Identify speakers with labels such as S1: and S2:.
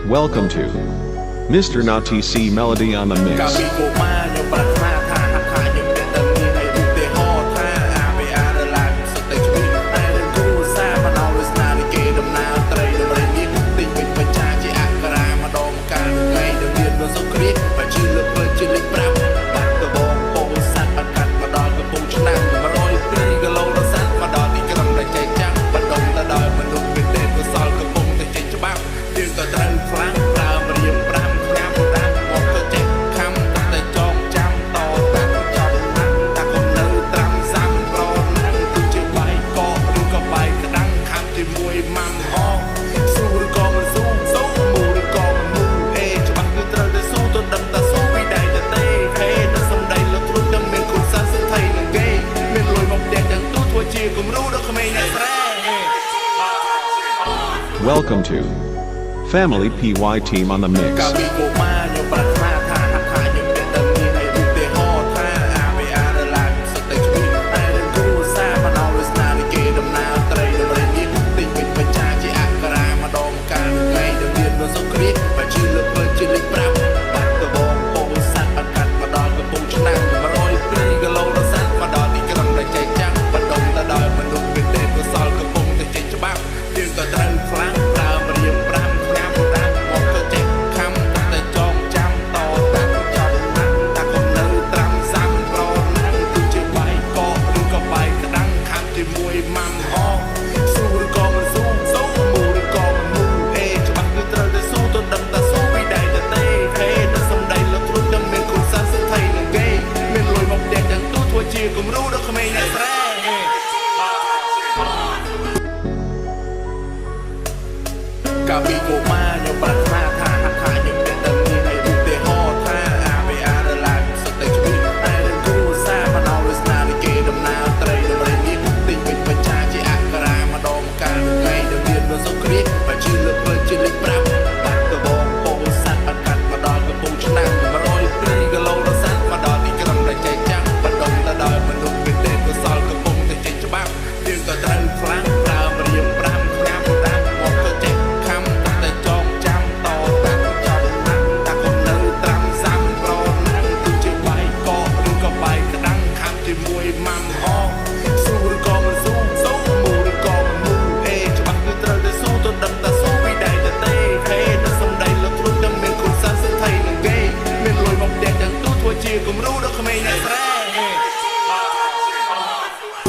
S1: Welcome to Mr. Natty C Melody on the
S2: កាល
S1: mix.
S2: ពីកុមារខ្ញុំប្រាថ្នាថាហាក់ថាខ្ញុំមានតែមានឲ្យឧទាហរណ៍ថា AVA ដុល្លារខ្ញុំសុទ្ធតែគ្មានតែរឿងគ្រួសារមកដល់វាសនានៃគេដំណើរត្រីដំរីនេះតិចពេញបច្ចាជាអក្សរាម្ដងម្កាលថ្ងៃដែលមាននៅសុខគ្រាបើជឿលើផ្លូវជាលេខ5បាត់ដបងពោធិ៍សាត់អត់កាត់មកដល់កំពង់ឆ្នាំង102គីឡូរសាត់មកដល់ទីក្រុងដែលចែកចាំងបណ្ដុំទៅដោយមនុស្សមានទេពកោសលកំពុងតែចេញច្បាប់យើងក៏ត្រូវខ្លាំងប្រើម្រាម5ឆ្នាំដាស់មកទៅចេះខំតែចងចាំតតាំងចំណាំតាកុំនៅត្រាំសាំប្រណាំងទោះជាបាយកកឬក៏បាយក្តាំងខាំជាមួយម៉ាំអស៊ូឬក៏មិនស៊ូស៊ូមូឬក៏មិនមូអេច្បាស់គឺត្រូវតែស៊ូទៅដឹងតែស៊ូពីដៃទៅទេហេតែសំដីលើខ្លួនទាំងមានគុណសាសិទ្ធិនឹងគេមានលុយមកផ្ទះទាំងទូធ្វើជាគំរូដល់ក្មេងអ្នកស្រែ
S1: Welcome to Family PY Team on the
S2: កាល
S1: mix.
S2: ពីកុមា